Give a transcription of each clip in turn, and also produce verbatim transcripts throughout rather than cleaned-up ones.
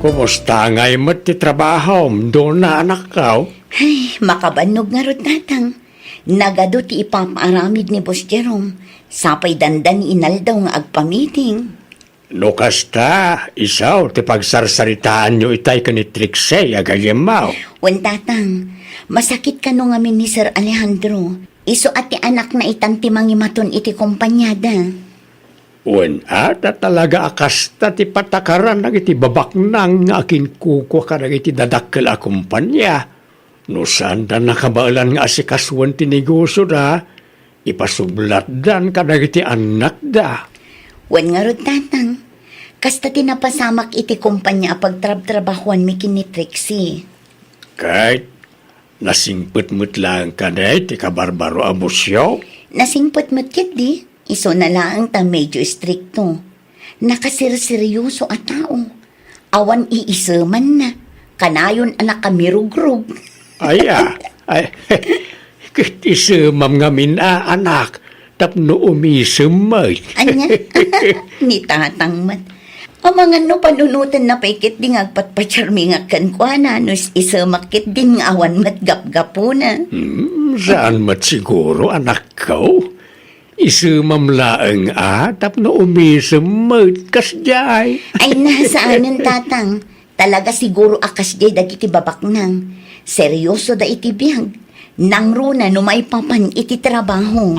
Kumusta ngay met ti trabahom, Dona, anakko? Ay, makabannog ngarud, Tatang. Nagadu ti ipapaaramid ni Boss Jerome. Sapay dandani inaldaw nga agpamiting. No kasta, isu ti pagsarsaritaanyo itay ken ni Trixie a gayyemmo. Wen, Tatang, masakit kano ngamin ni Sir Alejandro. Isu a ti anakna itan ti mangimaton iti kompaniada. Wen, a, ta talaga a kasta ti patakaran dagiti babaknang nga akinkukua kadagiti dadakkel a kompania. No saanda nakabaelan nga asikasuen ti negosioda, ipasublatdan kadagiti annakda. Wen ngarud, Tatang, kasta ti napasamak iti kompania a pagtrabtrabahuanmi ken ni Trixie. Ket nasingpet met laeng kadi ti kabarbaro a bossyo? Nasingpet met ketdi, isuna laeng ta medyo istrikto. Nakasirseryoso a tao. Awan iisemanna. Kanayon a nakamirugrog. Aya, ay, ket isemam ngamin a, anak, tapno umisem met. Ania? Ni Tatang met. Amangan no panunotenna pay ketdi nga agpatpacharmingak kenkuana no is-, isemak ketdin nga awan met gapgapuna. Hmm, saan met siguro, anakko. Isemam laeng a tapno umisem met kasdiay. Ay, na, saanen, Tatang. Talaga siguro a kasdiay dagiti babaknang. Seryosoda iti biag. Nangruna no maipapan iti trabaho.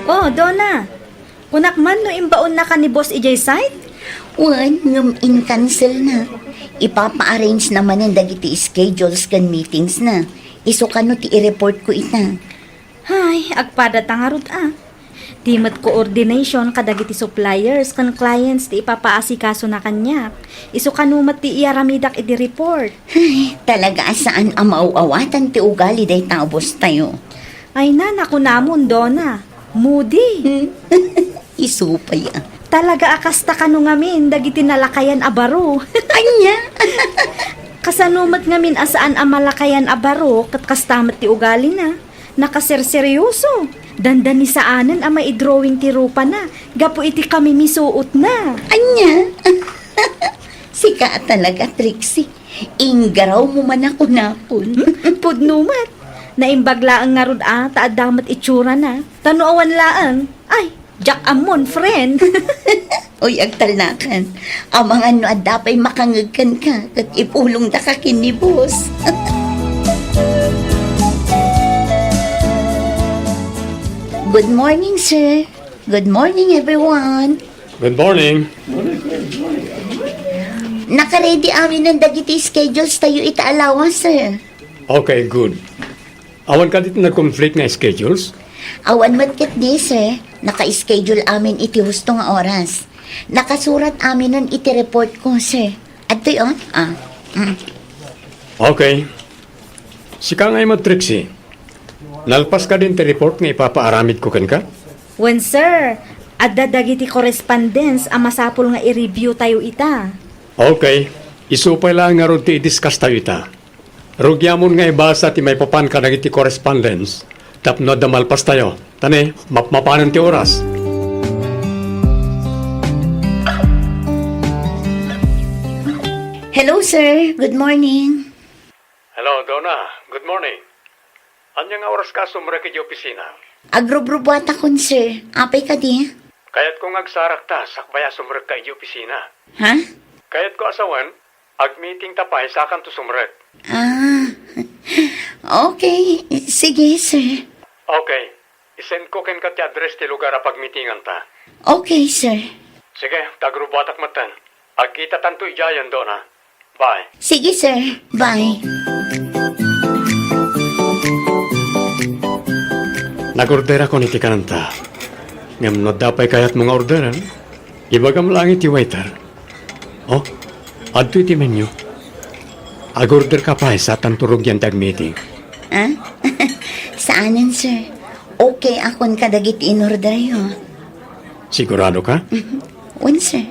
Oh, Dona. Kunak man no imbaonnaka ni boss idiay site? Wen, ngem in-cancelna. Ipapaarrangena manen dagiti schedules ken meetingsna. Isu kano ti i-reportko ita. Ay, agpadata ngarud a. Di met coordination kadagiti suppliers ken clients ti ipapaasikasona kaniak. Isu kano met ti iyaramidak iti report. Ay, talaga a saan a maaw-awatan ti ugali dayta a bosstayo. Ay na, nakunamon, Dona. Moody. Hmm. Isu pay a. Talaga a kasta kano ngamin dagiti nalakayan a baro. Ania? Kasano met ngamin a saan a malakayan a baro ket kasta met ti ugalina? Nakaserseryoso. Dandani saanen a maidrawing ti rupana gapu iti kamimisuotna. Ania? Sika a talaga, Trixie. Inggaraw mo man a kunakon. Pudno met. Naimbag laeng ngarud a ta adda met itsurana. Ta no awan laeng, ay, diak ammon, friend. Uy, agtalnakan. Amangan no adda pay makangeg kenka, ket ipulongdaka ken ni boss. Good morning, sir. Good morning, everyone. Good morning. Nakaready aminen dagiti schedules tayo ita a lawas, sir. Okay, good. Awan kadi ti nag-conflict nga schedules? Awan met ketdi, sir. Naka-schedule amin iti husto nga oras. Nakasurat aminen iti report ko, sir. Adtoy, oh. Ah. Mm. Okay. Sika ngay met, Trixie. Nalpas kadin ti report nga ipapaaramid ko kenka? Wen, sir. Adda dagiti correspondence a masapul nga i-review tayo ita. Okay. Isu pay laeng ngarud ti i-discuss tayo ita. Rugiamon nga ibasa ti maipapan kadagiti correspondence tapno adda malpas tayo. Ta ne, mapmapanen ti oras. Hello, sir. Good morning. Hello, Donna. Good morning. Ania nga oras ka sumrek iti opisina? Agrubrubuatakon, sir. Apay kadi? Kayatko nga agsarakta sakbay a sumrekka iti opisina. Ha? Kayatko a sawen, agmeetingta pay sakanto sumrek. Ah, okay. Sige, sir. Okay. Isendko kenka ti address ti lugar a pagmeetinganta. Okay, sir. Sige, ta agrubbuatak metten. Agkitatanto idiayen, Donna. Bye. Sige, sir. Bye. Nag-orderakon iti kanenta. Ngem no adda pay kayatmo nga orderen, ibagam laeng iti waiter. Oh, adtoy ti menu. Ag-orderka pay sakanto rugian ti agmeeting. Ah? Saanen, sir. Okay akon kadagiti in-orderyo. Siguradoka? Mhm. Wen, sir.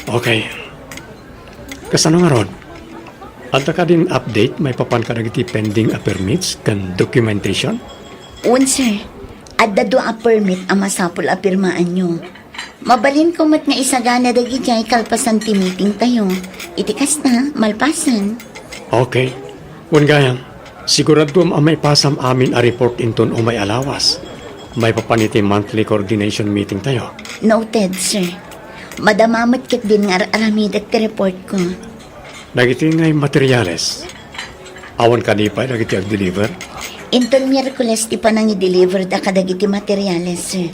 Okay. Kasano ngarud? Adda kadin update maipapan kadagiti pending a permits ken documentation? Wen, sir. Adda dua a permit a masapul a pirmaanyo. Mabalinko met nga isagana dagidiay kalpasan ti meetingtayo. Iti kasta, malpasen. Okay. Wen gayam, siguraduam a maipasam amin a report inton umay a lawas. Maipapan iti monthly coordination meetingtayo. Noted, sir. Madama met ketdin nga ar-aramidek ti reportko. Dagiti ngay materials, awan kadi pay dagiti agdeliver? Inton Miyerkules ti panangideliverda kadagiti materials, sir.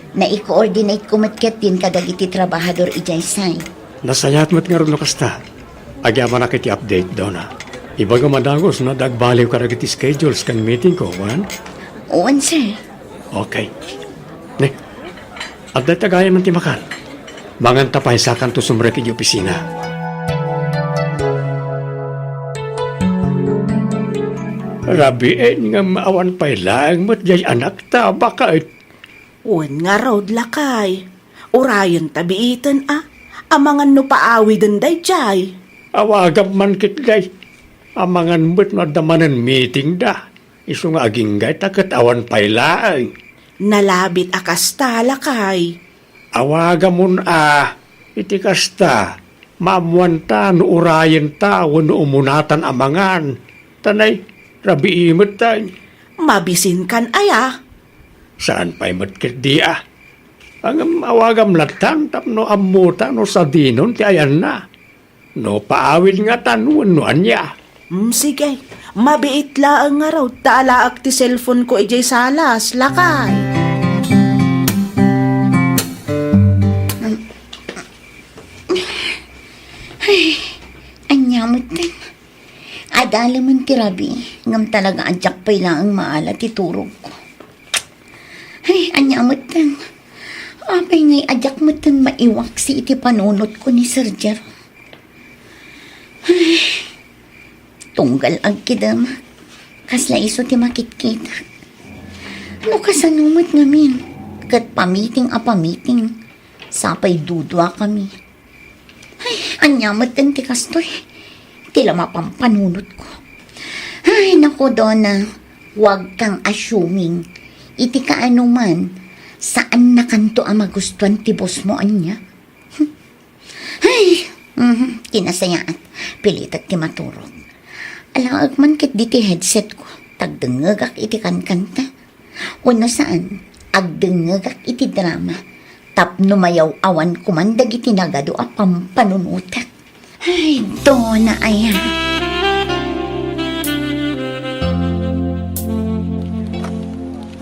Nai-coordinateko met ketdin kadagiti trabahador idiay site. Nasayaat met ngarud no kasta. Agyamanak iti update, Donna. Ibagam a dagus no adda agbaliw kadagiti schedules ken meetingko, wen? Wen, sir. Okay. Ne, adda ita gayam ti makan. Manganta pay sakanto sumrek iti opisina. Rabiin nga awan pay laeng met diay anakta, baket. Wen ngarud, lakay. Urayen ta biiten a, amangan no paawiden daydiay. Awagam man ketdi, amangan met no adda manen meetingda. Isu nga agingga ta ket awan pay laeng. Nalabit a kasta, lakay. Awagamon a, iti kasta, maammoanta no urayenta wenno umunatan a mangan. Ta nay, rabii met tay. Mabisinkan aya? Saan pay met ketdi a. Ngem awagam lattan tapno ammota no sadinon ti ayanna. No paawid ngatan wenno ania. Mm, sige. Mabiit laeng ngarud ta alaek ti cellphone-ko idiay salas, lakay. Ay, ania metten? Adalemen ti rabii, ngem talaga a diak pay laeng maala ti turogko. Ay, ania metten? Apay ngay a diak metten maiwaksi iti panunotko ni Sir Jerome? Ay, tunggal agkidem, kasla isu ti makitkitak. No kasano met ngamin, ket pamiting a pamiting, sapay duduakami. Ay, ania metten ti kastoy? Ti la mapampanunotko. Ay, naku, Donna, huwag kang assuming. Iti kaanoman, saannakanto a magustuan ti boss mo, ania? Ay, mhm, kinasayaat. Pilitek ti maturog. Alaek man ketdi ti headset ko. Tagdengngegak iti kankanta. Wenno saan, agdengngegak iti drama. Tapno mayaw-awan koman dagiti nagadu a pampanunotek. Ay, Donna aya.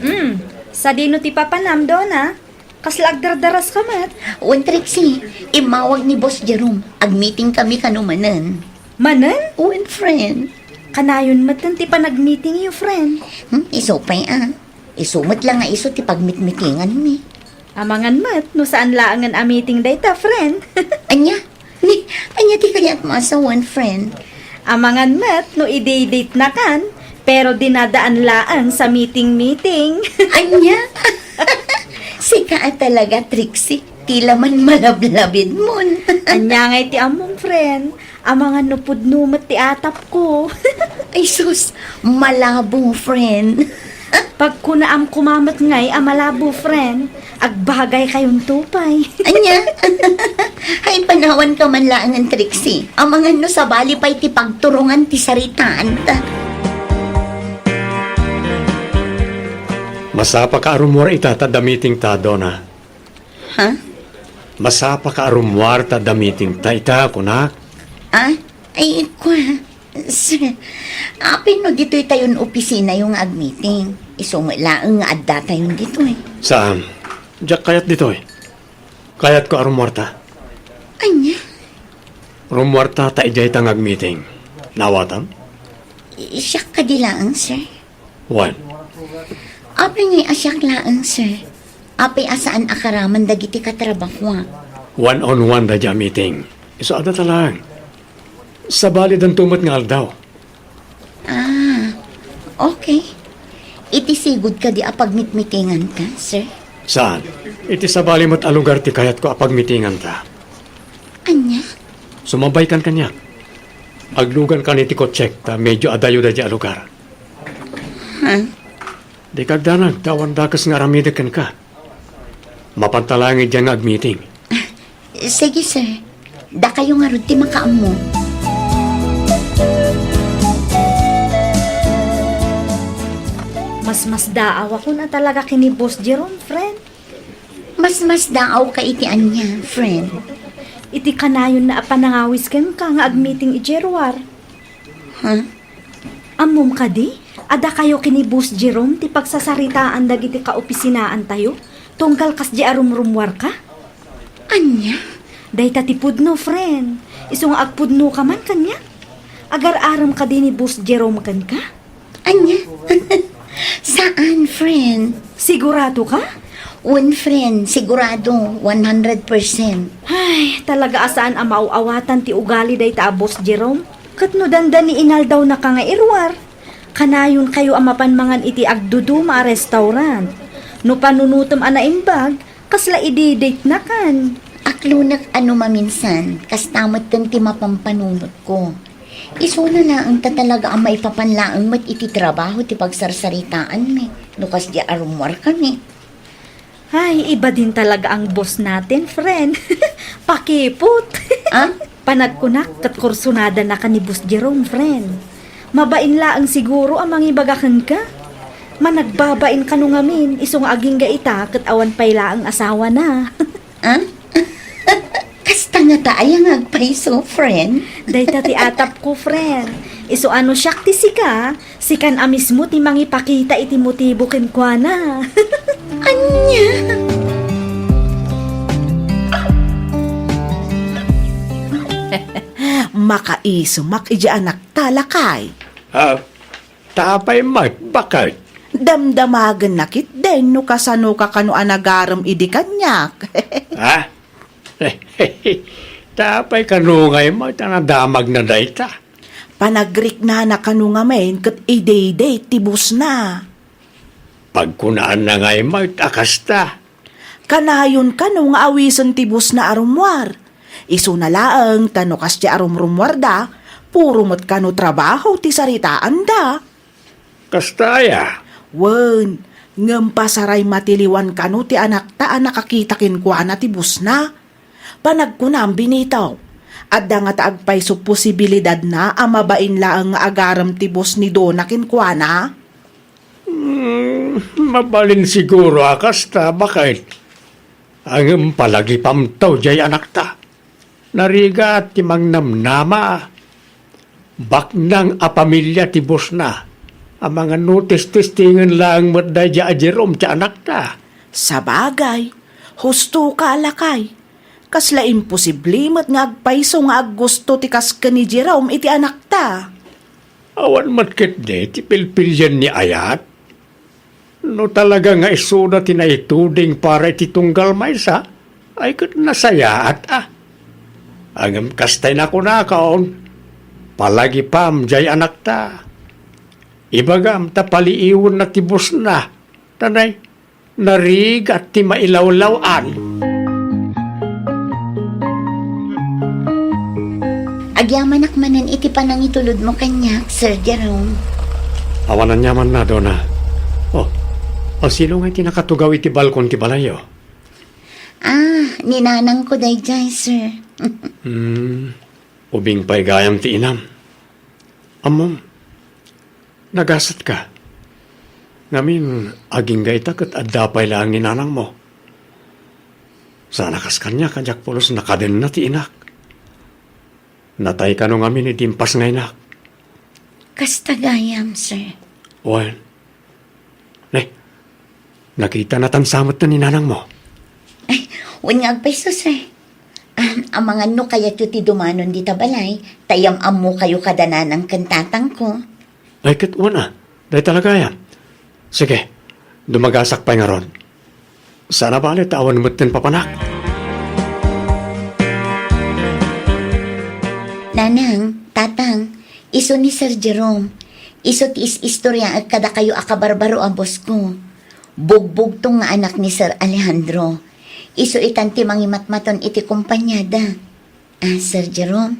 Mm, sadino ti papanam, Donna? Kasla agdardaraska met? Wen, Trixie, immawag ni Boss Jerome. Agmeeting kami kano manen. Manen? Wen, friend. Kanayon met ti panagmeeting yo, friend. Hmm, isu pay a. Isu met la nga isu ti pagmitmitingan mi. Amangan met no saan laengen a meeting dayta, friend. Ania? Ni, ania ti kayatmo a sawen, friend? Amangan met no i-date-date nakan, pero dinadaan laeng sa meeting-meeting. Ania? Sika a talaga, Trixie. Tila man malablabid mon. Ania ngay ti ammom, friend? Amangan no pudno met ti atapko. Ay sus, malabo, friend. Pagkunaam koma met ngay a malabo, friend. Agbagay kayonto pay. Ania? Ay, panawan ka man laengen, Trixie. Amangan no sabali pay ti pagturongan ti saritaanta. Masapa ka a rummuar ita ta adda meeting ta, Donna. Ha? Masapa ka a rummuar ta adda meeting ta ita, kunak. Ah? Ay, kua. Sir, apay no ditoy tayon opisinayo nga agmeeting? Isu met laeng nga adda tayon ditoy. Saan? Diak kayat ditoy. Kayatko a rummuarta. Ania? Rummuarta ta idiay ta nga agmeeting. Naawatam? Siak kadi laeng, sir. Wen. Apay ngay a siak laeng, sir? Apay a saan a karaman dagiti katrabahoak? One on one daydiay a meeting. Isu adda ta laeng. Sabalidanto met nga aldaw. Ah, okay. Iti sigud kadi a pagmitmitinganta, sir? Saan? Iti sabali met a lugar ti kayatko a pagmitinganta. Ania? Sumabaykan kaniak. Aglugankan iti kotsek ta medio adayo daydiay a lugar. Ha? Dika agdanag ta awan dakes nga aramidek kenka. Mapanta laeng idiay nga agmeeting. Sige, sir. Dakayo ngarud ti makaammo. Masmasdaawakon a talaga ken ni Boss Jerome, friend. Masmasdaawka iti ania, friend? Iti kanayonna a panangawis kenka nga agmeeting idiay ruar. Ha? Ammom kadi a dakayo ken ni Boss Jerome ti pagsasaritaan dagiti kaopisinaantayo tunggal kasdi a rumrummuarka? Ania? Dayta ti pudno, friend. Isu nga agpudnoka man kaniak. Agar-arem kadi ni Boss Jerome kenka? Ania? Saan, friend? Sigurado ka? Wen, friend, sigurado, one hundred percent. Ay, talaga a saan a maaw-awatan ti ugali dayta a Boss Jerome. Ket no dandani inaldawnaka nga iruar, kanayonkayo a mapan mangan iti agduduma a restaurant. No panunotem a naimbag, kasla idi-date-nakan. Aklonek a no maminsan, kasta metten ti mapan panunotko. Isuna laeng ta talaga a maipapan laeng met iti trabaho ti pagsarsaritaanmi no kasdi a rummuarkami. Ay, iba din talaga ang boss natin, friend. Pakipot. Ah? Panagkunak ket kursunada na ka ni Boss Jerome, friend. Mabain laeng siguro a mangibaga kenka. Managbabain kano ngamin, isu nga agingga ita ket awan pay laeng asawa na. Ah? Kasta ngata aya nga agpayso, friend? Dayta ti atap ko, friend. Isu a no siak ti sika, sikan a mismo ti mangipakita iti motibo kenkuana. Ania? Makaisumak iti anakta, lakay. Ah, ta apay met, baket? Damdamagenna ketdin no kasanoka kano a nagarem idi kaniak. Ah? Ta apay kano ngay met a nadamagna dayta? Panagriknana kano ngamin ket idi-date ti boss na. Pagkunaanna ngay met a kasta. Kanayon kano nga awisen ti boss na a rummuar. Isuna laeng ta no kasdi a rumrummuarda, puro met kano trabaho ti saritaanda. Kasta aya? Wen, ngem pasaray matiliwan kano ti anakta a nakakita kenkuana ti boss na. Panagkunam, Benito, adda ngata agpayso posibilidadna a mabain laeng nga agarem ti boss ni Dona kenkuana? Hmm, mabalin siguro a kasta, baket? Ngem palagipamto diay anakta. Narigat ti mangnamnama. Baknang a pamilia ti boss na. Amangan no testestingen laeng met daydiay a Jerome ti anakta. Sabagay, husto ka, lakay. Kasla imposible met nga agpayso nga aggusto ti kas ken ni Jerome iti anakta. Awan met ketdi ti pilpilian ni ayat. No talaga nga isuda ti naituding para iti tunggal maysa, ay ket nasayaat a. Ngem kastay nakunakon, palagipam diay anakta. Ibagam ta paliiwenna ti boss na, ta nay, narigat ti mailawlaw-an. Agyamanak manen iti panangitulodmo kaniak, Sir Jerome. Awan aniamanna, Dona. Oh, o sino nga iti nakatugaw iti balkon ti balayyo? Ah, ni nanangko daydiay, sir. Hmm, ubing pay gayam ti inam. Ammom, nagasatka. Ngamin, agingga ita ket adda pay laeng ni nanangmo. Saan a kas kaniak a diak pulos nakadenna ti inak. Natay kano ngamin iti impas nga inak. Kasta gayam, sir. Wen. Ne, nakita natan sa met ni nanangmo. Ay, wen nga agpayso, sir. Ah, amangan no kayatyo ti dumanon dita balay, ta yam-ammokayo kada nanang ken tatangko. Ay, ket wen a, dayta la gayam. Sige, dumagasak pay ngarud. Saan a bale ta awan metten papanak. Nanang, tatang, isu ni Sir Jerome. Isu ti is-istoriaek kadakayo a kabarbaro a boss ko. Bugbugtong nga anak ni Sir Alejandro. Isu itan ti mangimatmaton iti kompaniada. Ah, Sir Jerome,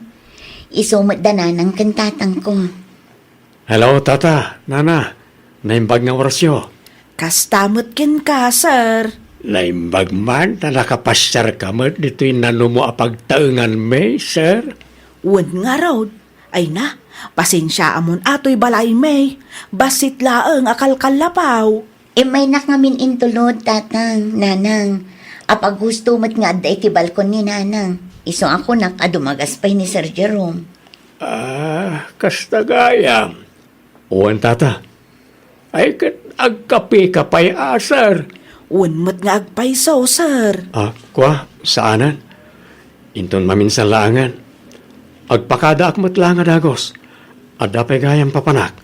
isu met da nanang ken tatangko. Hello, Tata, Nana. Naimbag nga orasyo. Kasta met kenka, sir. Naimbag man ta nakapasiarka met ditoy nanumo a pagtaenganmi, sir. Wen ngarud, ay na, pasensiaamon a toy balaymi. Bassit laeng a kalkallapaw. Immaynak ngamin intulod, tatang, nanang. Apaghusto met nga adda iti balkon ni nanang. Isu a kunak a dumagas pay ni Sir Jerome. Ah, kasta gayam. Wen, tata. Ay, ket agkapika pay a, sir. Wen met nga agpayso, sir. Ah, kua, saanen. Inton maminsan laengen. Agpakadaak met laeng a dagus. Adda pay gayam papanak.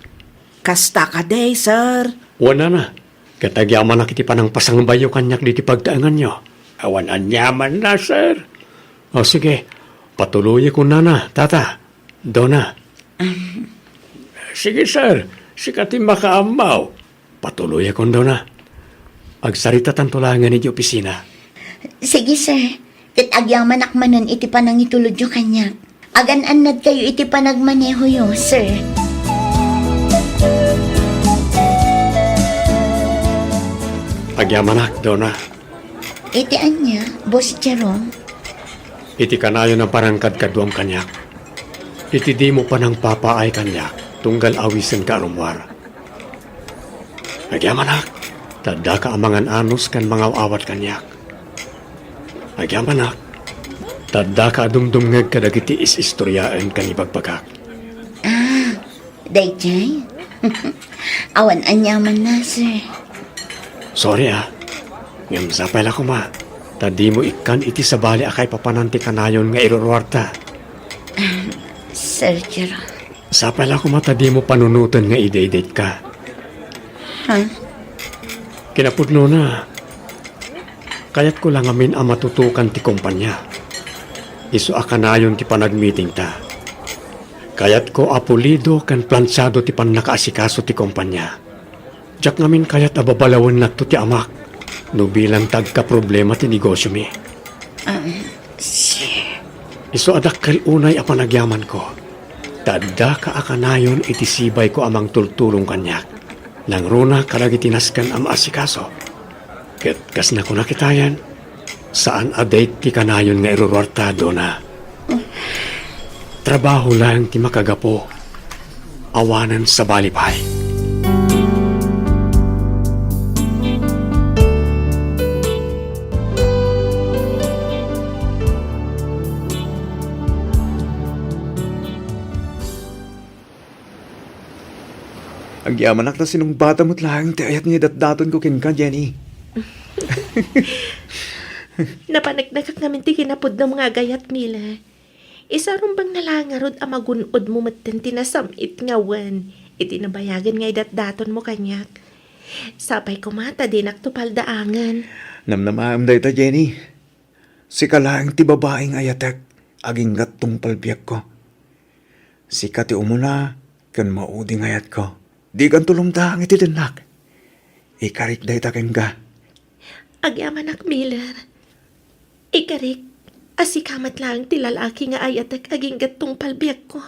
Kasta kadi, sir. Wen, nana. Ket agyamanak iti panangpasangbayo kaniak ditoy pagtaenganyo. Awan aniamanna, sir. O, sige. Patuloyakon, nana, tata, dona. Sige, sir. Sika ti makaammo. Patuloyakon, dona. Agsaritatanto laengen iti opisina. Sige, sir. Ket agyamanak manen iti panangitulodyo kaniak. Agan-annadkayo iti panagmanehoyo, sir. Agyamanak, dona. Iti ania, Boss Jerome? Iti kanayon a panangkadkaduam kaniak. Iti dimo panangpapaay kaniak, tunggal awisenka a rummuar. Agyamanak, ta addaka a mangan-anus ken mangaw-awat kaniak. Agyamanak, ta addaka a dumdumngeg kadagiti is-istoriaen ken ibagbagak. Ah, daydiay? Awan aniamanna, sir. Sorry, ah. Ngem sapay la koma, ta dimo ikkan iti sabali a kaipapanan ti kanayon nga iruruarta. Ah, Sir Jerome. Sapay la koma ta dimo panunoten nga idaydayatka. Ha? Kinapudnona, kayatko la ngamin a matutukan ti kompania. Isu a kanayon ti panagmitingta. Kayatko a pulido ken plansiado ti pannakaasikaso ti kompania. Diak ngamin kayat a babalawennakto ti amak no bilang ta agkaproblema ti negosiomi. Ah, sir. Isu a dakkel unay a panagyamanko, ta addaka a kanayon iti sibayko a mangtultulong kaniak, nangruna kadagiti nasken a maasikaso. Ket kas nakunak itayen, saan a date ti kanayon nga iruruarta, dona. Trabaho laeng ti makagapu. Awanen sabali pay. Agyamanak ta sinungbata met laeng ti ayat nga idatdatonko kenka, Jenny. Napaneknekak ngamin ti kinapudnom nga agayat, Mila. Isa rumbeng na la ngarud a magun-odmo metten ti nasam-it nga wen iti nabayagen nga idatdatonmo kaniak. Sapay koma ta dinakto paldaangen. Namnamaem dayta, Jenny. Sika laeng ti babai nga ayatek agingga tungpal biagko. Sika ti umuna ken maudi nga ayatko. Dikanto lumdaang iti dennak. Ikarik dayta kenka. Agyamanak, Miller. Ikarik a sika met laeng ti lalaki nga ayatek agingga tungpal biagko.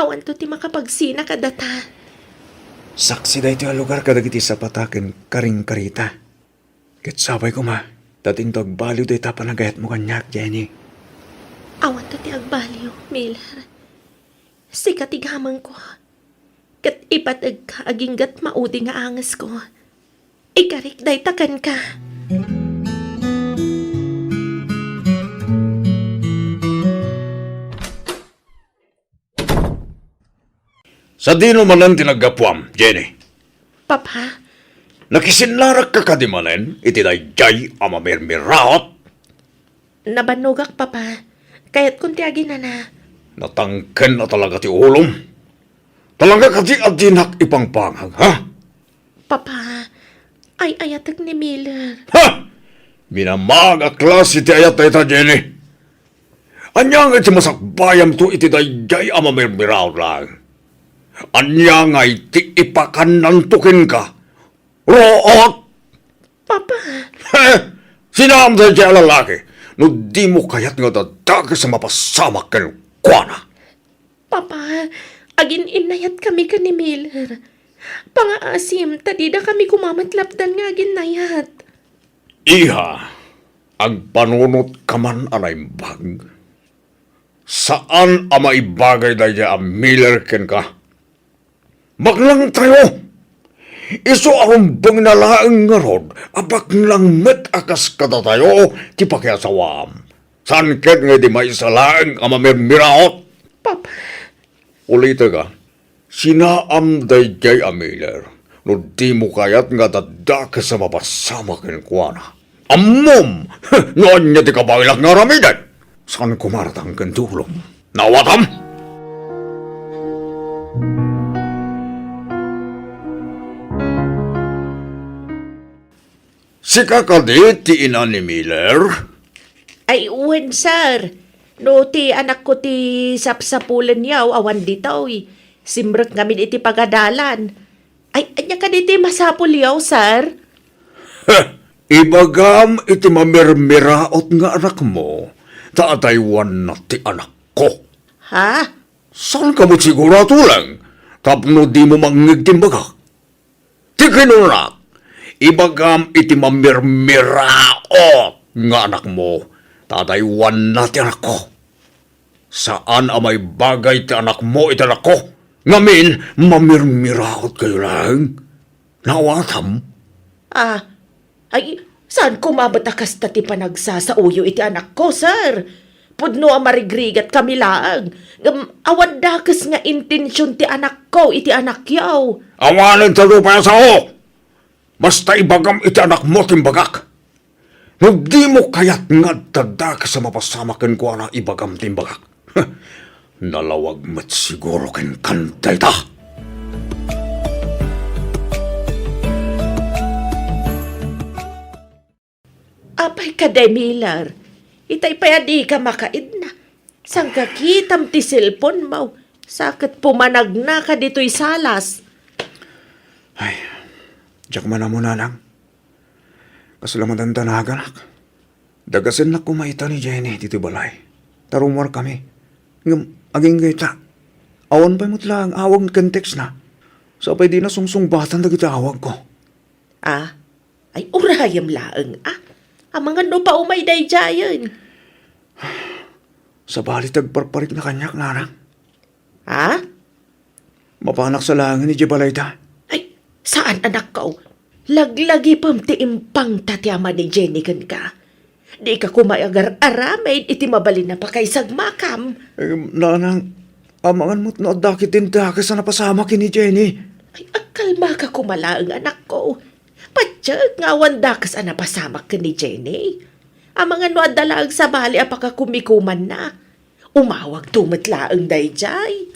Awanto ti makapagsina kadata. Saksi daytoy a lugar kadagiti sapata ken karingkarita. Ket sapay koma, ta dinto agbaliw dayta panagayatmo kaniak, Jenny. Awanto ti agbaliw, Miller. Sika ti gamengko. Ket ipategka agingga maudi nga angesko. Ikarik dayta kenka. Sadino manen ti naggapuam, Jenny? Papa? Nakisinnarakka kadi manen iti daydiay a mamirmiraot? Nabannogak, Papa. Kayatkon ti aginana. Natangken a talaga ti ulom. Talaga kadi a dinak ipangpangag, ha? Papa, ay-ayatek ni Miller. Ha! Binamag a klase ti ayat dayta, Jenny. Ania nga iti masakbayamto iti daydiay a mamirmiraot laeng? Ania nga iti ipakannanto kenka? Ruot! Papa! He! Sinaam daydiay a lalaki no dimo kayat nga dadages a mapasamak kenkuana. Papa, agin-innayatkami ken ni Miller. Pangaasim ta didakami koma met lapdan nga aginnayat. Iha, agpanunot ka man a naimbag. Saan a maibagay daydiay a Miller kenka. Baklangtayo! Isu a rumbengna laeng ngarud a baklang met a kas kadatayo ti pakiasawam. Saan ket nga idi maysa laeng a mamirmiraot? Papa. Ulitek, a, sinaam daydiay a Miller no dimo kayat nga adda dakes a mapasama kenkuana. Ammom no ania ti kabaelak nga aramiden. Saan koma a natangken ti ulom. Naawatam? Sika kadi ti ina ni Miller? Ay, wen, sir. No ti anakko ti sapsapulenyo, awan ditoy. Simrek ngamin iti pagadalan. Ay, ania kadi ti masapulyo, sir? Heh! Ibagam iti mamirmiraot nga anakmo, ta adaywanna ti anakko. Ha? Saanka met siguro a tuleng tapno dimo mangngeg ti imbagak? Ti kinunak, ibagam iti mamirmiraot nga anakmo, ta adaywanna ti anakko. Saan a maibagay ti anakmo iti anakko, ngamin mamirmiraot kayo laeng. Naawatam? Ah, ay, saan koma met a kasta ti panagsasaoyo iti anakko, sir? Pudno a marigrigat kami laeng. Ngem awan dakes nga intension ti anakko iti anakyo. Awanen ta pay a sao. Basta ibagam iti anakmo ti imbagak. No dimo kayat nga adda dakes a mapasamak kenkuana, ibagam ti imbagak. Nalawag met siguro kenkan dayta. Apay kadi, Miller? Itay pay a dika makaidna. Saan ka kitam ti cellphone mo? Sa ket pumanagna ka ditoy salas. Ay, diak man ammo, nanang. Kasla met dayta naganaak. Dagasennak koma ita ni Jenny ditoy balay. Ta rummuarkami. Ngem agingga ita, awan pay met laeng awag ken textna. Sa pay dina sungsungbatan dagiti awagko. Ah, ay, urayem laeng, ah. Amangan no paumay daydiayen. Sabali ti agparparikna kaniak, nanang. Ha? Mapanak sa laengen idiay balayta. Ay, saan, anakko. Laglagipem ti impangta ti ama ni Jenny kenka. Dika koma agar-aramid iti mabalin a pakaisagmakam. Eh, nanang, amangan met no adda ketdin dakes a napasamak ken ni Jenny. Ay, agkalmaka koma laeng, anakko. Patiek nga awan dakes a napasamak ken ni Jenny. Amangan no adda laeng sabali a pakakumikumanna. Umawagto met laeng daydiay.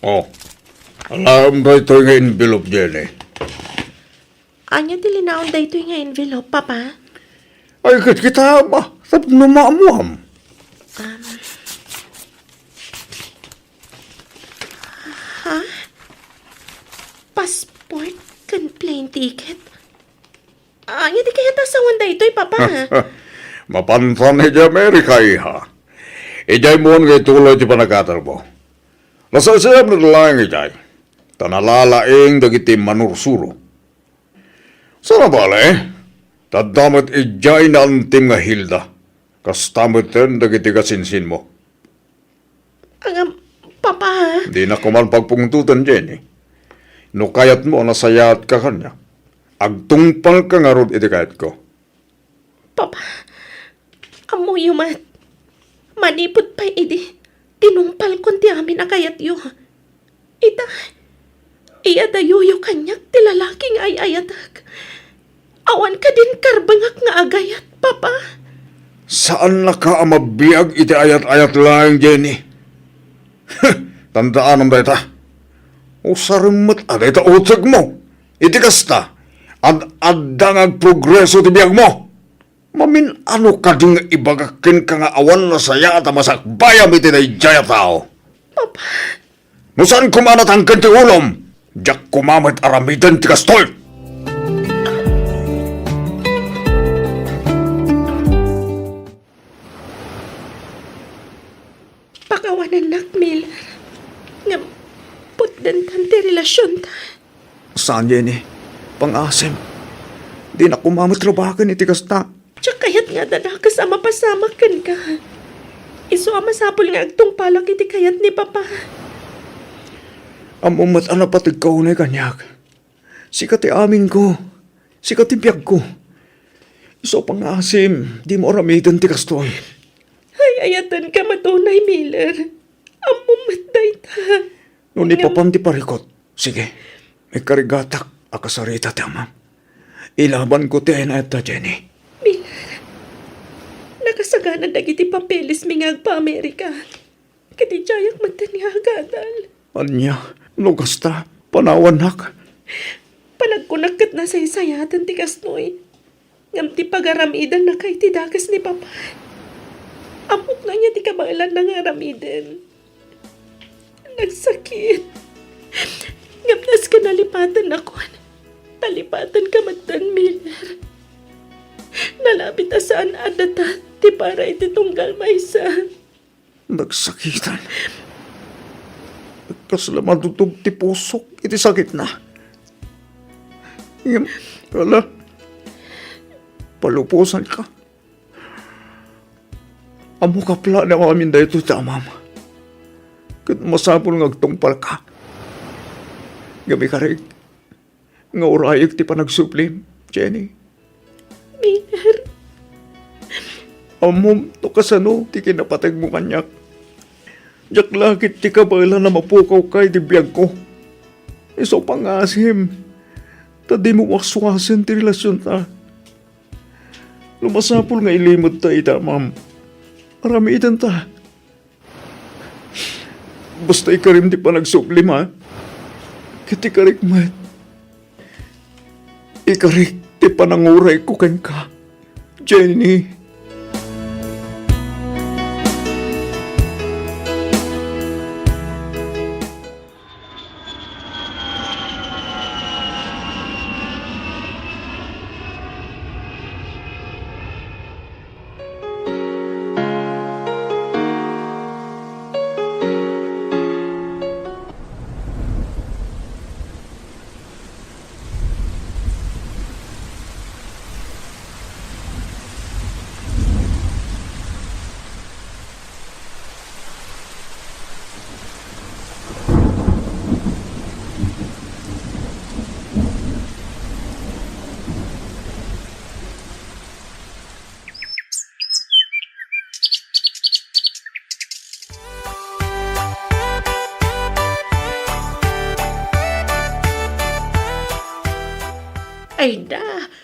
Oh, alaem daytoy nga envelope, Jenny. Ania ti linaon daytoy nga envelope, Papa? Ay, ket kitam, tapno maammuam. Um, ha? Passport ken plane ticket? Ania ti kayat a sawen daytoy, Papa? Mapantan idiay Amerika, iha. Idiay mon nga ituloy ti panagkatermo. Nasaysayam met laeng idiay, ta nalalaing dagiti manursuro. Sana bale, ta adda met idiay naantim nga Hilda, kasta metten dagiti kasinsinmo. Ngem, Papa. Dinak koma pagpungtoten, Jenny. No kayatmo a nasayaatka kaniak, agtungpalka ngarud iti kayatko. Papa, ammoyo met, manipud pay idi, tinungpalkon ti amin a kayatyo. Ita, iyadayoyo kaniak ti lalaki nga ay-ayatek. Awan kadin karbengak nga agayat, Papa. Saannaka a mabiag iti ayat-ayat laeng, Jenny. Tandaanam dayta. Usarem met a dayta utegmo. Iti kasta, ad-adda nga agprogreso ti biagmo. Mamin-ano kadi nga ibagak kenka nga awan nasayaat a masakbayam iti daydiay a tao? Papa. No saan koma a natangken ti ulom, diak koma met aramiden ti kastoy. Pakawanennak, Miller. Ngem, Mapasamakdentan ti relasionta. Saan, Jenny. Pangasim. Dinak koma met rabaken iti kasta. Diak kayat nga adda dakes a mapasamak kenka. Isu a masapul nga agtungpalak iti kayat ni Papa. Ammom met a napategka unay kaniak. Sika ti aminko. Sika ti biagko. Isu a pangasim, dimo aramiden ti kastoy. Ay-ayatenka met unay, Miller. Ammom met dayta. No ni Ngem- Papan ti parikut, sige, ikarigatak a kasarita ti amam. Ilabanko ti ay-ayatta, Jenny. Miller, nakasagana dagiti papelesmi nga agpa-Amerika. Ket idiayak metten nga agadal. Ania, no kasta, panawannak. Panagkunak ket nasaysayaten ti kastoy. Ngem ti pagaramidennaka iti dakes ni Papa, ammok no ania ti kabaelanna nga aramiden. Nagsakit. Ngem nasken a lipatennakon, ta lipatenka metten, Miller. Nalabit a saan a data ti para iti tunggal maysa. Nagsakitan. Kasla madutog ti pusok iti sakitna. Ngem, ala, palubosanka. Ammok a plano amin daytoy ti amam. Ket masapul nga agtungpalka. Ngem ikarik, nga urayek ti panagsublim, Jenny. Miller. Ammom no kasano ti kinapategmo kaniak. Diak la ket ti kabaelan a mapukawka iti biagko. Isu a pangasim, ta dimo waswasen ti relasionta. No masapul nga ilimedta iti amam, aramidenta. Basta ikarim ti panagsublim, ha? Ket ikarik met. Ikarik ti panangurayko kenka, Jenny. Ay na,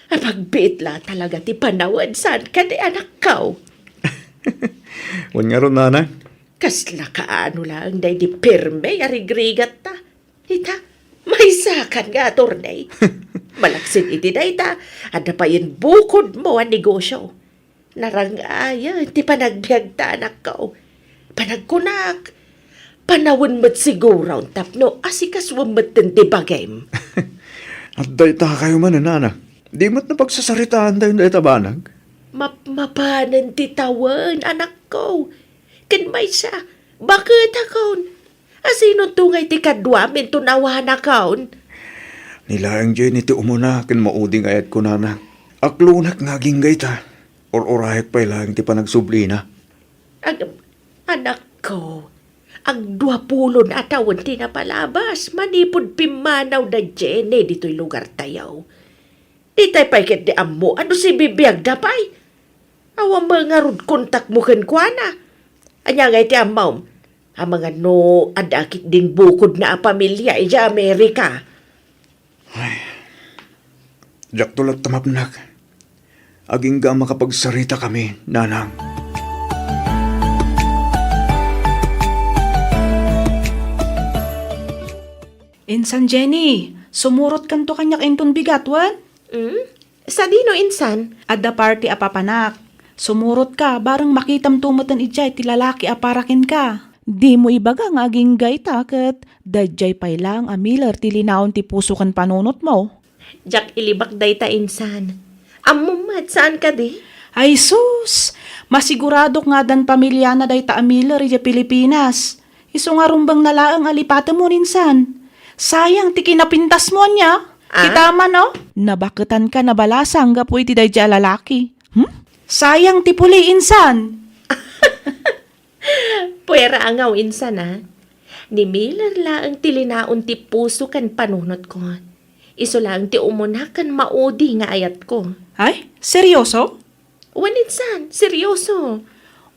apagbiit la talaga ti panawen, saan kadi, anakko? Wen ngarud, nanang. Kasla kaano laeng daydi pirme a rigrigatta. Ita, maysakan nga attorney. Malaksid iti dayta, adda payen bukodmo a negosio. Narangayen ti panagbiagta, anakko. Panagkunak, panawen met siguron tapno asikasuem metten ti bagim. Adda itakayo manen, anak. Di met napagsasaritaan tayo dayta banag. Mapmapanen ti tawen, anakko. Ken maysa, baketakon. Asinonto ngay ti kaduam inton awanakon? Ni laeng Jenny ti umuna ken maudi nga ayatko, nana. Aklonak nga agingga ita. Ur-urayek pay laeng ti panagsublina. Ag-, anakko, agduapulon a tawen ti napalabas manipud pimmanaw da Jenny ditoy lugartayo. Ditay pay ketdi ammo a no sibibiagda pay. Awan met ngarud kontakmo kenkuana. Ania ngay ti ammom? Amangan no adda ketdin bukodna a pamilia idiay Amerika. Ay, diakto latta mapnek. Agingga a makapagsaritakami, nanang. Insan Jenny, sumurotkanto kaniak inton bigat, wen? Hmm? Sadino insan? Adda party a papanak. Sumurotka, bareng makitamto metten idiay ti lalaki a para kenka. Dimo ibaga nga agingga ita ket daydiay pay laeng a Miller ti linaon ti puso ken panunotmo. Diak ilibak dayta, insan. Ammom met, saan kadi? Ay sus! Masiguradok nga addan pamiliana dayta a Miller idiay Pilipinas. Isu nga rumbengna laeng a lipatemmo, insan. Sayang ti kinapintasmo ania. Ah? Kita man, oh. Nabaketanka nabalasang gapu iti daydiay a lalaki. Hmm? Sayang ti puli, insan. Puera a ngaw, insan, a. Ni Miller laeng ti linaon ti puso ken panunotko. Isu laeng ti umuna ken maudi nga ayatko. Ay, seryoso? Wen, insan, seryoso.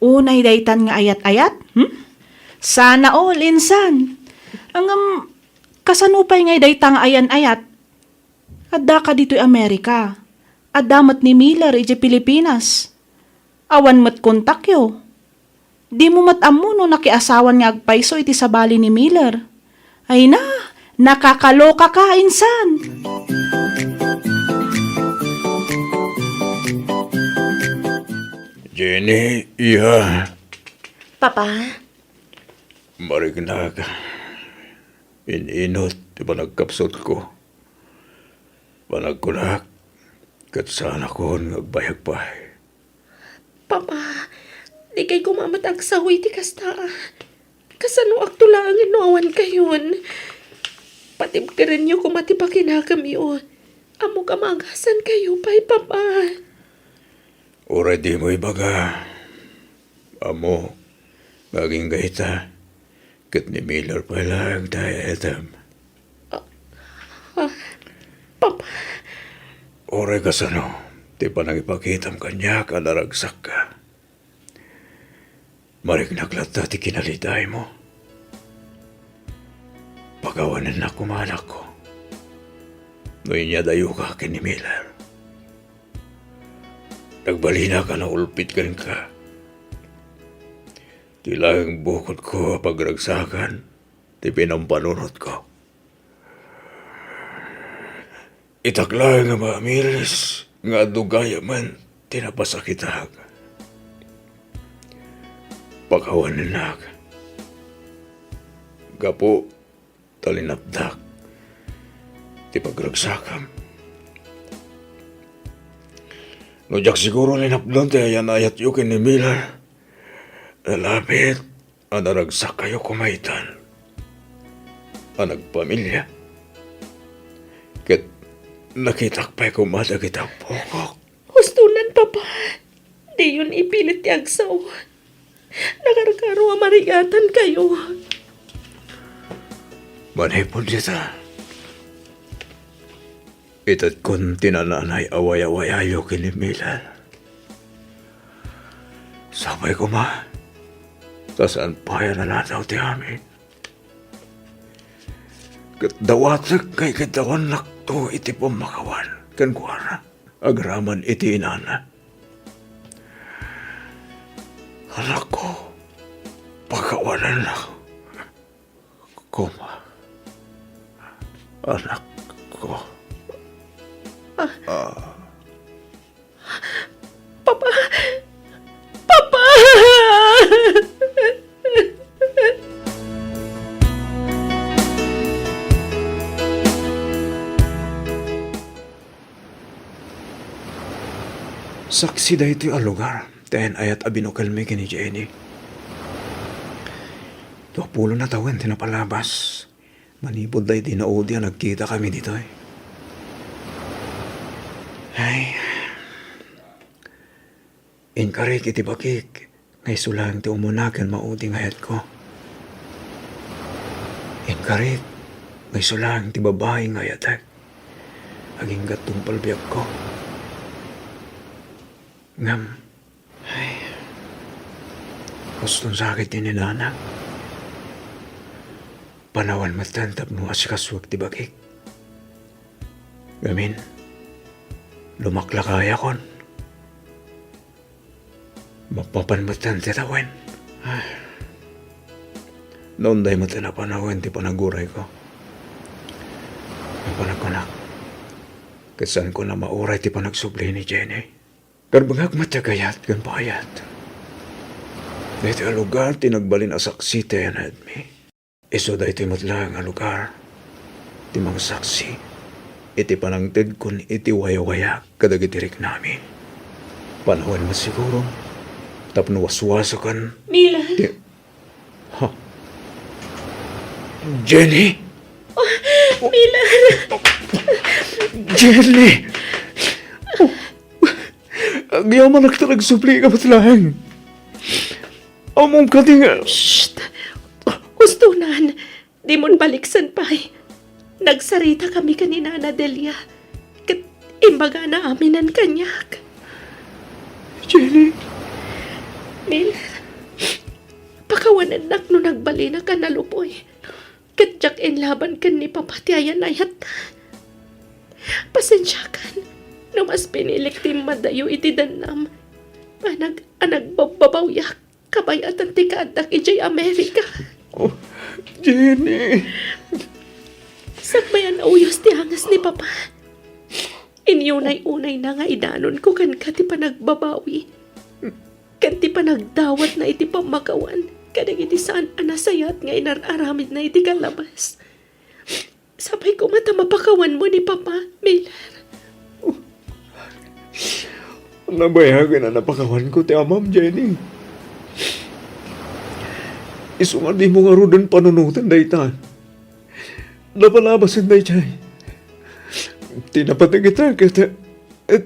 Unay daytan nga ayat-ayat, hmm? Sana all, insan. Ngem, kasano pay ngay dayta nga ayan-ayat? Addaka ditoy Amerika. Adda met ni Miller idiay Pilipinas. Awan met kontakyo. Dimo met ammo no nakiasawan nga agpayso iti sabali ni Miller. Ay na, nakakalokaka, insan. Jenny, iya. Papa? Mariknak. In-inut ti panagkapsutko. Panagkunak, ket saanakon nga agbayag pay. Papa, dikay koma met agsawi ti kasta. Kasanoakto laengen no awan kayon? Patibkerenyo koma ti pakinakemyo. Ammok a maagasankayo pay, Papa. Uray dimo ibaga, ammok nga agingga ita, ket ni Miller pay laeng ti ayatem. Ah, ah, Papa. Uray kasano ti panangipakitam kaniak a naragsakka. Mariknak latta ti kinalidaymo. Pakawanennak koma, anakko, no inyadayoka ken ni Miller. Nagbalinak a naulpit kenka. Ti laeng bukodko a pagragsakan ti pinampanunotko. Itak laeng a maamiris nga adu gayamen ti napasakitak. Pakawanennak. Gapu ta linapdak ti pagragsakam. No diak siguro linapdan ti ayan-ayatyo ken ni Miller, nalapit a naragsakkayo koma itan a nagpamilia. Ket nakitak pay koma dagiti ammokok. Hustonan, Papa. Diyon ipilit ti agsaw. Nakarkaro a marigatankayo. Manipud dita, itedkon ti nananay a wayawayayo ken ni Miller. Sapay koma, ta saan pay a naladaw ti amin. Ket dawatek nga ikiddawannakto iti pammakawan kenkuana agraman iti inana. Anakko, pakawanennak koma, anakko. Ah. Papa! Papa! Saksi daytoy a lugar ti ayan-ayat a binukelmi ken ni Jenny. Dua pulo na tawen ti napalabas. Manipud daydi naudi a nagkitakami ditoy. Ay. Inkarik iti bakik nga isu laeng ti umuna ken maudi nga ayatko. Inkarik nga isu laeng ti babai nga ayatek. Agingga tungpal biagko. Ngem, ay, huston sakit ti ninanak. Panawen metten tapno asikasuek ti bagik. Ngamin, lumaklakayakon. Mapmapan metten ti tawen. Ay. Naunday metten a panawen ti panagurayko. Napanagkunak, ket saanko a mauray ti panagsubli ni Jenny. Karbengak met ti agayat ken paayat. Daytoy a lugar ti nagbalin a saksi ti ayan-ayatmi. Isu daytoy met laeng a lugar ti mangsaksi iti panangtedkon iti wayawayak kadagiti riknami. Panawen met siguro tapno waswasoken Mila. Ti, ha? Jenny? Oh, Miller! Jenny! Oh, agyamanak ta nagsublika met laeng. Ammom kadi nga Shh! Hustonan! Dimon baliksan pay. Nagsaritakami ken ni Nana Delia. Ket imbagana aminen kaniak. Jenny! Miller, pakawanennak no nagbalinak a naluboy. Ket diak inlaban ken ni Papa ti ayan-ayat. Pasensiakan no mas pinilik ti immadayo iti dennam. Panag a nagbabbabawiak kabay-atan ti kaaddak idiay Amerika. Oh, Jenny! Sakbay a nauyos ti angas ni Papa, inunay-unayna nga idanonko kenka ti panagbabawi ken ti panagdawatna iti pammakawan kadagiti saan a nasayaat nga inar-aramidna iti kalabas. Sapay koma ta mapakawanmo ni Papa, Miller. Nabayagen a napakawanko ti amam, Jenny. Isu nga dimo ngaruden panunoten dayta. Napalabasen daydiay. Ti napateg ita ket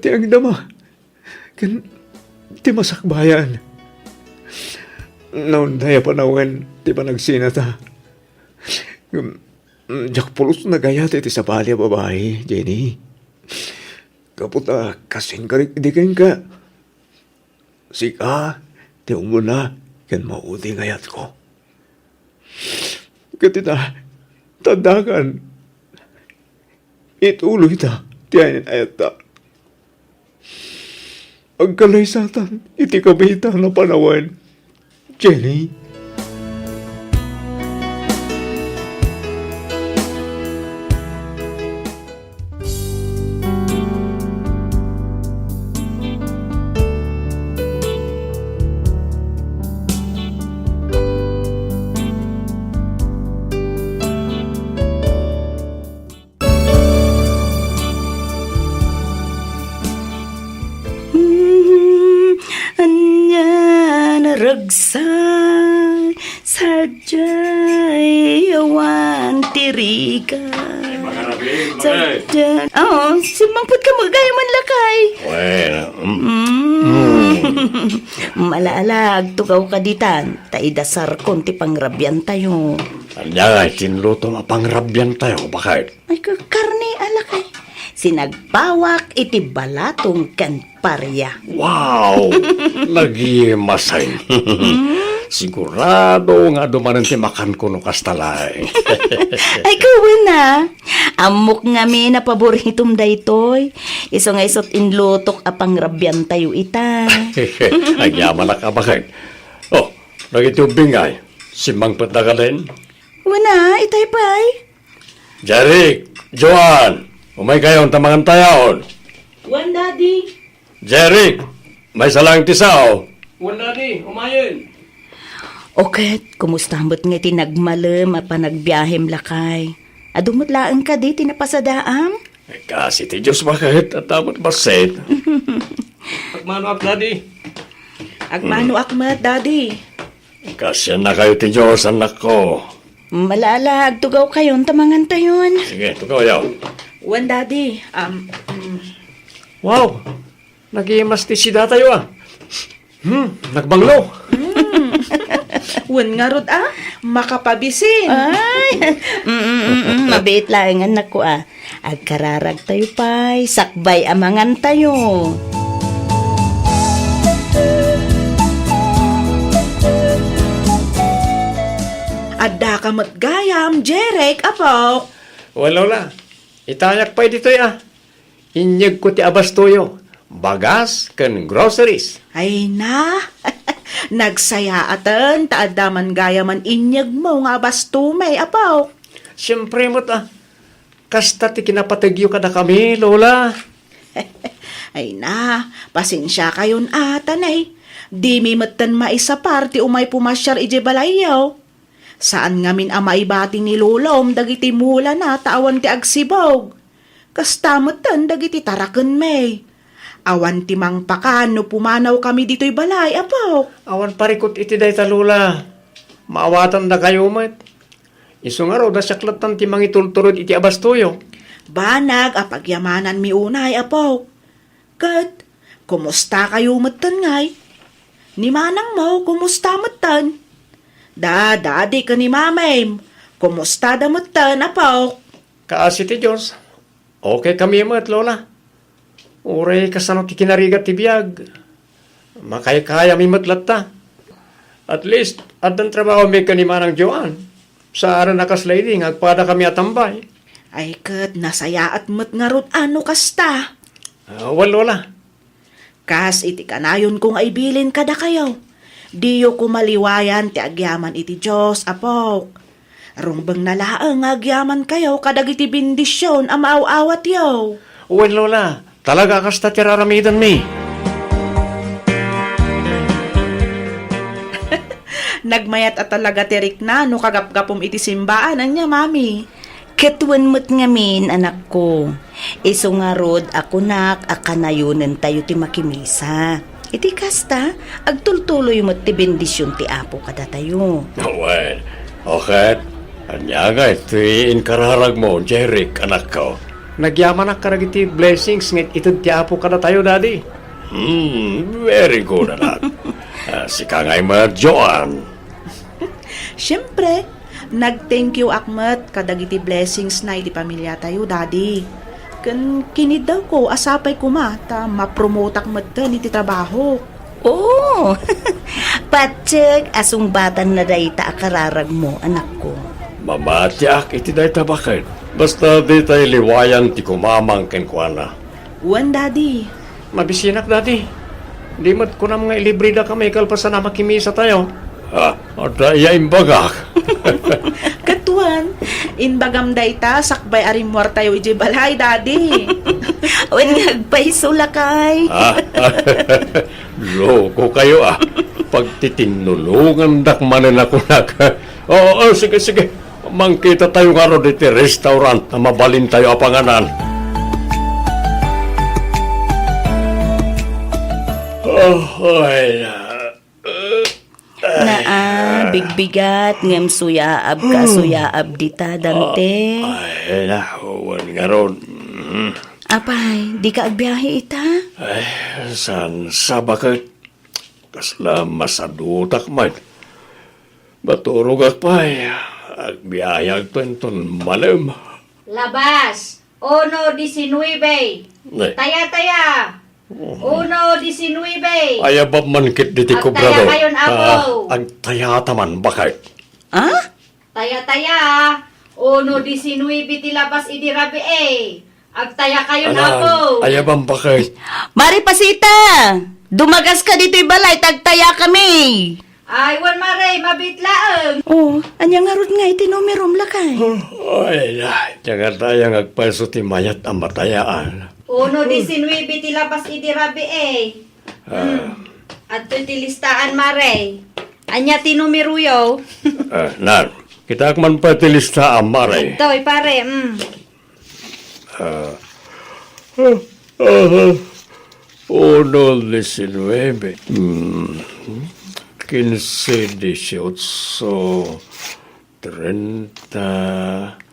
ti agdama ken ti masakbayan. Naunday a panawen ti panagsinata. Ngem, diak pulos nagayat iti sabali a babai, Jenny. Gapu ta kasin karik idi kenka. Sika ti umuna ken maudi nga ayatko. Ket ita, taddakan, ituloyta ti ayan-ayatta. Agkalaysatan iti kabiitan a panawen, Jenny. Hmm, ania naragsak, sadiay awan ti rigat. Ay, makarabin, Sadiay. Oo, simmangpet ka met gayam, lakay. Well, mm. Mm. Mala-ala, agtugaw ka ditan, ta idasarkon ti pangrabiantayo. Ania nga tinlutom a pangrabiantayo, baket? Ay, ka-, karne, a lakay. Sinagbawak iti balatong ken paria. Wow! Nagimasen. Sigurado nga adu manen ti makanko no kasta laeng. Ay, kawen a. Ammok ngamin a paboritom daytoy. Isu nga isut' inlutok a pangrabiantayo ita. Agyamanak a baket. Oh, dagiti ubbing ay, simmangpet da kadin? Wen a, itay pay. Jeric, Joan, umaykayon ta mangantayon. Wen, Daddy. Jeric, maysa laeng ti sao. Wen, Daddy, umayen. O ket, kumusta met nga iti nagmalem a panagbiahem, lakay? Adu met laeng kadi ti napasadaam? Kasi ti Dios baket, adda met bassit. Agmanoak, Daddy. Agmanoak met, Daddy. Kasiannakayo ti Dios, annakko. Mala-ala, agtugawkayon ta mangantayon. Sige, tugawyo. Wen, Daddy. Um, um. Wow! Nagimas ti sidatayo, a. Hmm, nagbanglo. Hmm. Wen ngarud, a, makapabisin. Ay, mm, mm, mm, mm, mabiit laeng, annakko, a. Agkararagtayo pay, sakbay a mangantayo. Addaka met gayam, Jeric, apok. Wen, Lola. Itayak pay ditoy, a. Inyegko ti abastoyo, bagas ken groceries. Ay na, nagsayaaten ta adda man gayaman inyegmo nga abastomi, apok. Siempre met, a. Kasta ti kinapategyo kadakami, Lola. Ay na, pasensiakayon a, ta nay. Dimi metten maisapar ti umay pumasiar idiay balayyo. Saan ngamin a maibati ni Lolom dagiti mulana ta awan ti agsibug. Kasta metten dagiti tarakenmi. Awan ti mangpakan no pumanawkami ditoy balay, apok. Awan parikut iti dayta, Lola. Maawatandakayo met. Isu ngarud a siak lattan ti mangitultuloy iti abastoyo. Banag a pagyamananmi unay, apok. Ket, kumustakayo metten ngay? Ni manangmo, kumusta metten? Da, dadi ken ni mamim, kumustada metten, apok? Kaasi ti Dios, okay kami met, Lola. Uray kasano ti kinarigat ti biag, makaykayami met latta. At least, addan trabahomi ken ni Manang Joan. Saan a kasla idi nga agpadakami a tambay. Ay ket, nasayaat met ngarud a no kasta. Ah, wen, Lola. Kas iti kanayonko nga ibilin kadakayo, diyo koma liwayan ti agyaman iti Dios, apok. Rungbengna laeng nga agyamankayo kadagiti bendision a maaw-awatyo. Wen, Lola, talaga a kasta ti raramidenmi. Nagmayat a talaga ti rikna no kagapgapum iti simbaan, ania, Mami? Ket wen met ngamin, anakko, isu ngarud a kunak a kanayonentayo ti makimisa. Iti kasta, agtultuloy met ti bendision ti Apo kadatayo. Wen, o ket, ania ngay ti inkararagmo, Jeric, anakko? Nagyamanak kadagiti blessings nga ited ti Apo kadatayo, Daddy. Hmm, very good, anak. Ah, sika ngay met, Joan. Siempre, nag-thank you ak met kadagiti blessings na iti pamiliatayo, Daddy. Ken kiniddawko a sapay koma ta mapromotak metten iti trabaho. Oo! Patsyek a sungbatanna dayta a kararagmo, anakko. Mamatiak iti dayta baket. Basta ditay liwayan ti kumamang kenkuana. Wen, Daddy. Mabisinak, Daddy. Di met kunam nga ilibridakami kalpasan a makimisatayo. Ah, adda iya imbagak. Ket wen, imbagam dayta sakbay a rimmuartayo idiay balay, Daddy. Wen nga agpayso, lakay. Ah, loko kayo, ah. Pagtitinnulongandak manen a kunak. Oo, oo, sige, sige. Mangkitatayo ngarud iti restaurant a mabalintayo a panganan. Oh, ay, ah, Naa, bigbigat, ngem suyaab ka, suyaab dita, Dante. Ay, nahuan ngarud. Mm. Apay, di ka agbiahe ita? Ay, saan sa baket? Kasla masadutak man. Maturogak pay. Agbiahe agto inton malem. Labas, uno diecinuebe. Ne. Taya, taya. Oh. Uno diecinuebe. Ayabab man ket diti kobrador. Agtaya kayon, Apo. Ah, agtayata man, baket. Ah? Taya, taya. Uno diecinuebe ti labas idi rabii. Agtaya kayon, Apo. Ayabam, baket. Mari Pasita, dumagas ka ditoy balay, tagtaya kami. Ay, wen, Mare, mabit laeng. Oh, ania ngarud nga iti numerom, lakay? Ay, ay, diak dayta nga agpayso ti mayat a matayaan. Uno diecinuebe ti labas idi rabii. Ah. Hmm. Adtoy ti listaan, Mare. Ania ti numeroyo? Ah, nan, kitaak man pay ti listaan, Mare. Adtoy, pare, mm. Ah. Ah, ah, uno diecinuebe. Mm. Quince dieciocho. Treinta.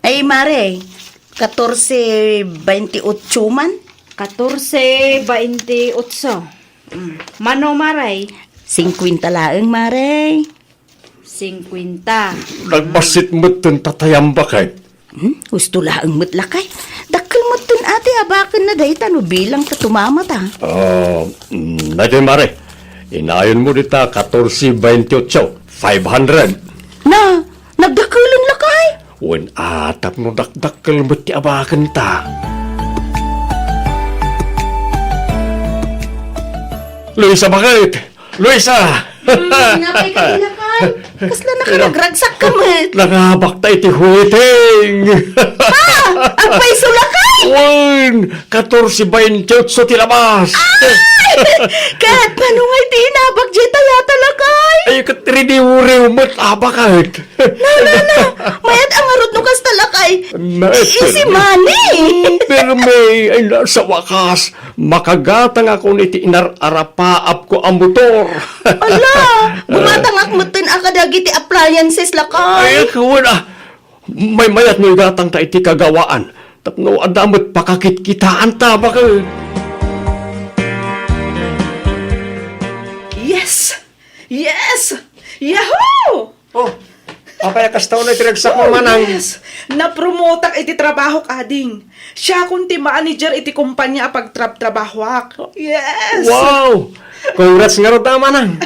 Ay, Mare, catorce veintiocho man? Catorce veintiocho. Mm. Mano, Mare? Cincuenta laeng, Mare. Cincuenta. Nagbassit metten tatayam, baket. Hmm? Husto laeng met, lakay. Dakkel metten ati a bakenna dayta no bilang ta tumamata. Ah, mm, daytoy, Mare. Inayonmo dita catorce veintiocho, five hundred. Na, nagdakkelen, lakay? Wen, a, tapno dakdakkel met ti abakenta. Luisa, baket? Luisa! Hmm, napay ka, lakay? Kasla nakaragragsak ka met. Nangabak ta iti huiting. Ha? Agpayso, lakay? Wen, catorce veintiocho ti labas. Ay! Ket mano nga iti inabak diay tayata, lakay? Ay, ket riniwriw met, a, baket. Na, na, na. Mayat a ngarud no kasta, lakay. Isi mani. Permi, ay, na, sa wakas, makagatangakon iti inar-arapaapko a motor. Ala, gumatangak metten a kadagiti appliances, lakay. Ay, kawan, ah. Maymayat no igatangta iti kagawaan tapno adda met pakakitkitaanta, baket. Yes! Yes! Yahoo! Oh, apay a kasta unay ti ragsak mo, Oh, manang? Yes! Napromotak iti trabahok, ading. Siakon ti manager iti kompania a pagtrabtrabahoak. Yes! Wow! Congrats ngarud, a, manang.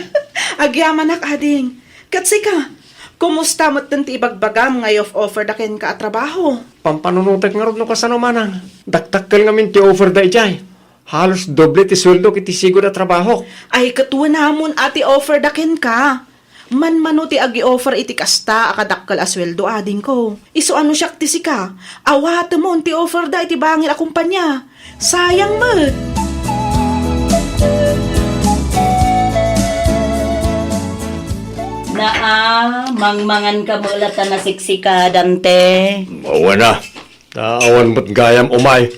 Agyamanak, ading. Ket sika, kumusta metten ti ibagbagam nga offerda kenka a trabaho? Pampanunotek ngarud no kasano, manang. Dakdakkel ngamin ti offerda idiay. Halos doble ti sueldok iti sigud a trabahok. Ay, ket wenamon a ti offerda kenka. Manmano ti agi-offer iti kasta a kadakkel a sueldo, adingko. Isu a no siak ti sika, awatemon ti offerda iti bangir a kompania. Sayang met. Naa, mangmangan ka met la ta nasiksika, Dante. Awan a. Ta awan met gayam umay.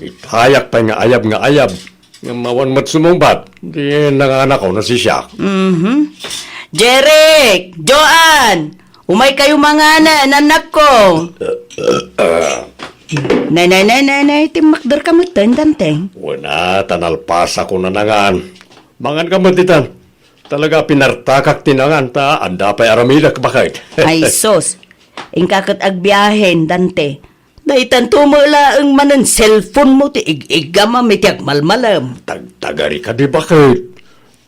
Itayak pay nga ayab nga ayab. Ngem awan met sumungbat. Di nanganako nasisiak. Mhm. Jeric! Joan! Umay kayo manganen, annakko! Nay, nay, nay, nay, nay, timmakder ka metten, Dante. Wen a, ta nalpasakon a nangan. Mangan ka met ditan. Talaga, pinartakak ti nangan, ta adda pay aramidek, baket. Ay, sus. Inka ket agbiahen, Dante. Daytanto met laeng manen cellphone mo ti ig-iggam a mitiag malmalem. Tagtagari ka di baket.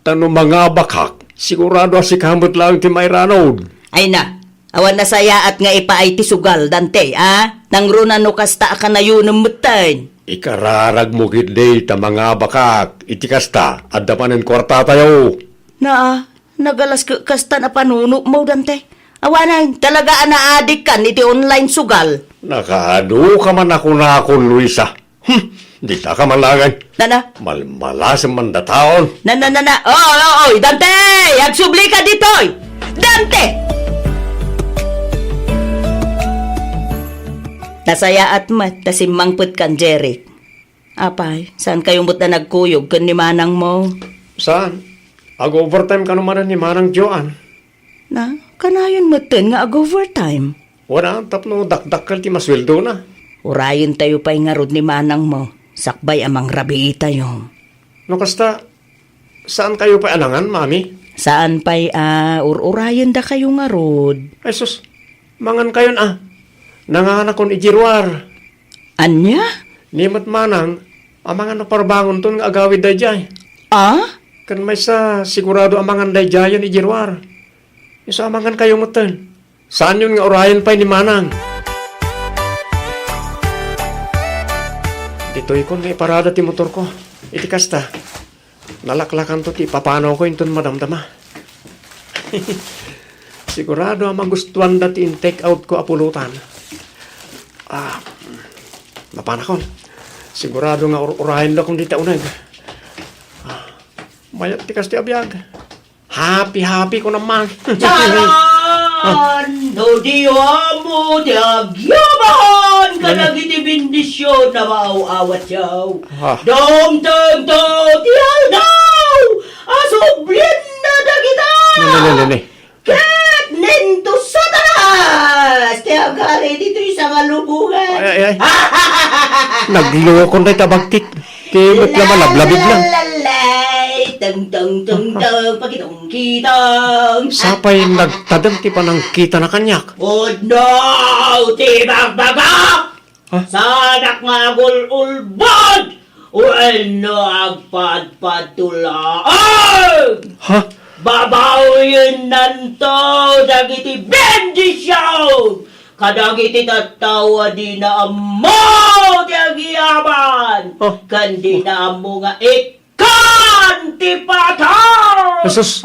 Ta no mangabakak, sigurado a sika met laeng ti mairanud. Ay na, awan nasayaat nga ipaay ti sugal, Dante, a? Nangruna no kasta a kanayonem metten. Ikararag mo ketdi ta mangabakak. Iti kasta, adda manen kuartatayo. Naa, nagalas ket kastan a panunotmo, Dante. Awanen, talaga a naadikkan iti online sugal. Nakaadu ka man a kunakon, Luisa. Hmm, dita ka man laeng. Nana? Malmalasem man dataon. Nana, nana. Oo, oo, oo, Dante! Agsubli ka ditoy! Dante! Nasayaat met ta simmangpet kan Jeric. Apay, saan kayo met a nagkuyog ken ni manangmo? Saan? Ag-overtime kano manen ni Manang Joan? Na, kanayon metten nga ag-overtime. Wala, tapno dakdakkel ti masueldona. Urayentayo pay ngarud ni manangmo, sakbay a mangrabiitayo. No kasta, saan kayo pay a nangan, Mami? Saan pay a ur-urayendakayo ngarud? Ay sus, mangan kayon a. Nanganakon idiay ruar. Ania? Ni met manang, amangan a parbangonton nga agawid daydiay. A? Ken maysa, sigurado amangan daydiayen idiay ruar. Isu amangan kayo metten. Saanyon nga urayen pay ni manang. Ditoykon nga iparada ti motorko. Iti kasta, nalaklakanto ti ipapanawko inton madamdama. Sigurado a magustuanda ti in-take outko a pulutan. Ah, mapanakon. Sigurado nga ur-urayendakon dita uneg. Ah, mayat ti kasta a biag. Happy, happy ko naman. Charan! No di amo ti agyaman kadagiti bendision a maaw-awatyo. Ah. Dumtengto ti aldaw a sublienna dagita. Ne, ne, ne, ne, ne. Ket ninto Satanas ti agari ditoy sangalubongan. Ay, ay, ay. Naglokon dayta bagtik. Ti met la malablabid na. Lalalay, teng, teng, teng, teng, pakitong, kitong. Sapay nagtadem ti panangkitana kaniak. Pudno ti bagbagak! Ha? Saanak nga agul-ulbod wenno agpadpadto laeng. Ha? Babawiyennanto dagiti bendision kadagiti tattao a dina ammo ti agiyaman, oh, ken dina ammo nga ikkan ti patay. Jesus.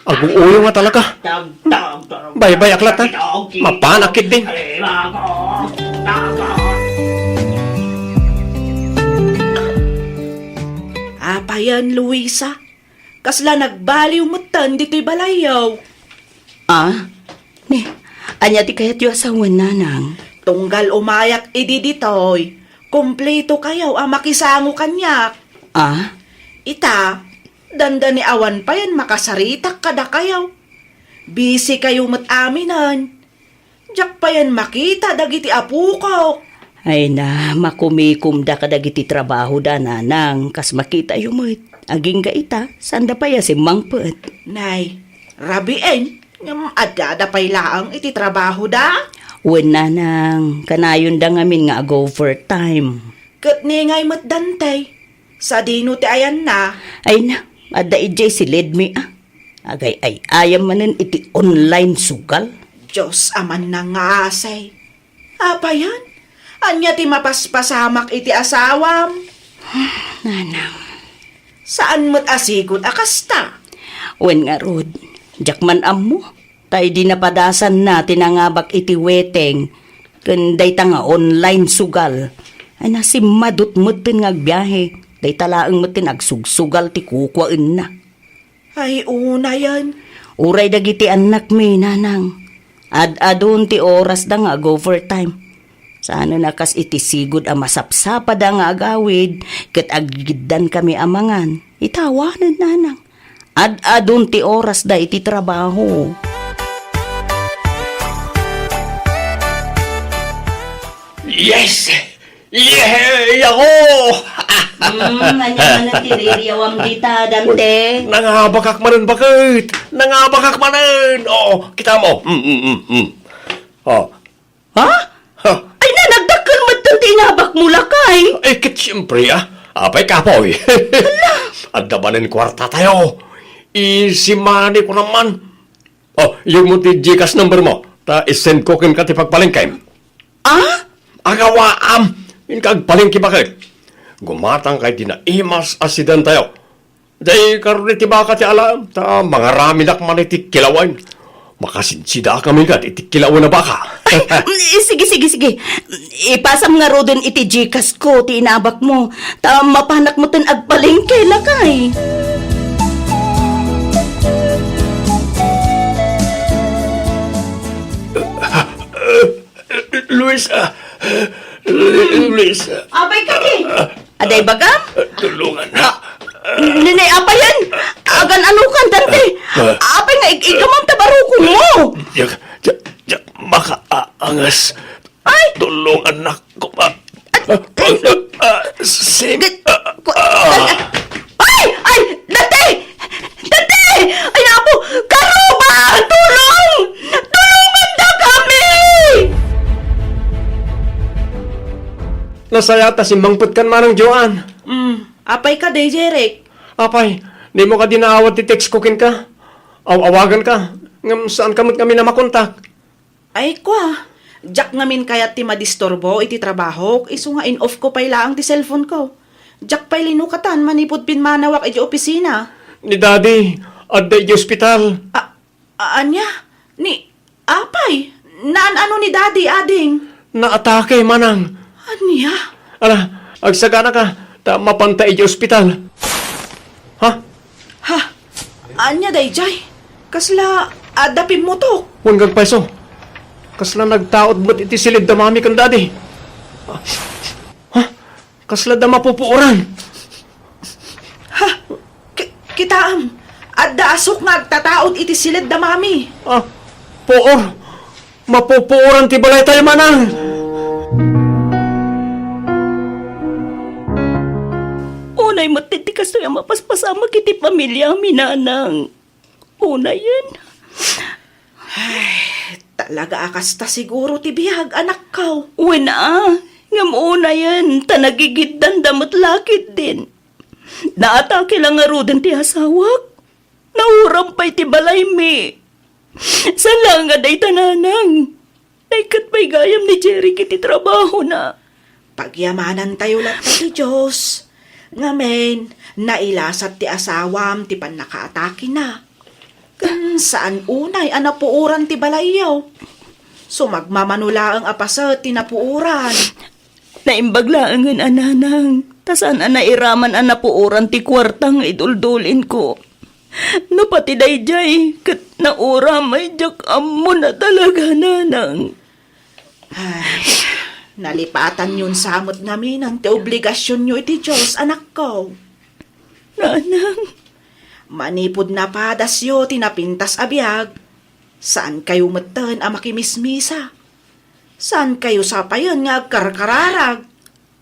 Aguuyo nga talaga. Tag, tag, tag, Baybay-ak latta. Mapanak ketdin. Apayan, Luisa? Kasla nagbaliw metten ditoy balayyo. Ah? Ni, ania ti kayatyo a sawen, nanang? Tunggal umayak idi ditoy, kumpleto kayo a makisango kaniak. Ah? Ita, dandani awan payen makasaritak kadakayo. Busy kayo met aminen. Diak payen makita dagiti apokok. Ay na, makumikomda kadagiti trabahoda, nanang, kas makitayo met. Agingga ita, saanda pay a simmangpet. Nay, rabien, ngem addada pay laeng iti trabahoda? Wen, nanang, kanayonda ngamin nga ag-overtime. Ket ni ngay met dantay, sadino ti ayanna? Ay na, adda idiay silidmi a. Agay-ay-ayam manen iti online sugal. Dios a mannangngaasi. Apayan? Ania ti mapaspasamak iti asawam? Nanang. Saan met a sigud a kasta? Wen ngarud, diak man ammo. Ta idi napadasanna ti nangabak iti weteng ken dayta nga online sugal, ay nasimmadot metten nga agbiahe. Dayta laeng metten agsugsugal ti kukuaenna. Ay, unayen. Uray dagiti annakmi, nanang. Ad-adun ti orasda nga ag-overtime. Saan a kas iti sigud a masapsapada nga agawid ket agigiddankami a mangan. Ita awanen, nanang. Ad-adun ti orasda iti trabaho. Yes! Yehey ako! Mm, ania manen ti ririawam dita, Dante? Nangabakak manen baket! Nangabakak manen! Oo, kita mo. Mm, mm, mm, mm. Oh. Ha? Ha? Ay, nanagdakkel met ti inabak mo, lakay! Ay, ket siyempre, ah. Apay, kapoy. Hala! Adda manen kuarta tayo. Easy money ko naman. Oh, iyegmo ti Gcash number mo. Ta isend ko kenka ti pagpalengkem. Ah? Agawaam! Inka agpalengke baket. Gumatangka iti naimas a sedan tayo. Dayta karon iti baka ti alaem, ta mangaraminak man iti kilawen. Makasidsidaak ngamin kad iti kilawen a baka. Ay, mm, sige, sige, sige. Ipasam ngaruden iti Gcash ko ti inabak mo. Ta mapanak metten agpalengke, lakay. Luis, ah, Luis, ah. Apay kadi? Aday bagam? Tulungan na. Ah, nene, apayen? Agan-ano kan, Dante? Ah. Apay nga ig-igamam ta barukon mo? Diak, diak, diak makaangas. Ay! Tulungan na ko pa. Ah, ah, ah, si, Gat-, ah, ku-, ah. Ay! Ay! Dante! Dante! Ay, Apo! Karuba! Tulong! Tulungan da kami! Nasaya ta simmangpet kan Manang Joan. Mm, apay ka, Day Jeric? Apay, di mo kadi naawat ti text ko kenka? Aw-awagan ka, ngem saan ka met ngamin a makontak. Ay, kua, diak ngamin kayat ti madisturbo iti trabahok, isu nga in-off ko pay laeng ti cellphone ko. Diak pay linukatan manipud pimmanawak iti opisina. Ni Daddy, adda iti ospital. A-, a-, ania? Ni, apay? Naan-ano ni Daddy, ading? Naatake, manang. Ania? Ala, agsagana ka, ta mapanta iti ospital. Ha? Ha? Ania daydiay? Kasla adda pimmutok? Wen, agpayso. Kasla nagtaud met iti siled da Mami ken Daddy. Ha? Kasla da mapupuoran. Ha? Ki-, kitaem, adda asuk nga agtataud iti siled da Mami. Ah, puor. Mapupuoran ti balaytayo, manang. Unay met ti kastoy a mapaspasamak iti pamiliami, nanang. Unayen. Ay, talaga a kasta siguro ti biag, anakko. Wen a, ngem unayen, ta nagigiddanda met la ketdin. Naatake la ngaruden ti asawak. Nauram pay ti balaymi. Saan laeng a dayta, nanang? Naikkat pay gayam ni Jeric iti trabahona. Pagyamanantayo latta ti Dios. Ngamin, nailasat ti asawam ti pannakaatakena. Ken saan unay a napuoran ti balayyo. Sumagmamano laeng a paset ti napuoran. Naimbag laengen a, nanang, ta saan a nairaman a napuoran ti kuarta nga iduldulinko. No pati daydiay ket nauramay, diak ammo na talaga, nanang. Ay, nalipatanyon sa met ngamin ti obligasionyo iti Dios, anakko. Nanang. Manipud napadasyo ti napintas a biag, saankayo metten a makimismisa. Saan kayo sapayen nga agkarkararag?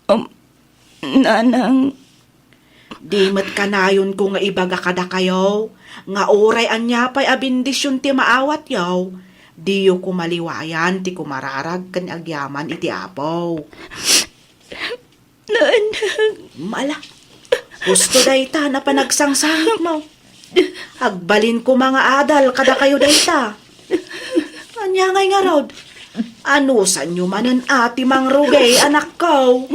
Um, Nanang. Di met kanayonko nga ibaga kadakayo nga uray ania pay a bendision ti maawatyo, diyo koma liwayan ti kumararag ken agyaman iti Apo. Nanang. Ala, husto dayta na panagsangsangit mo. Agbalin koma nga adal kadakayo dayta. Ania ngay ngarud? Anusanyo manen a ti mangrugay, anakko?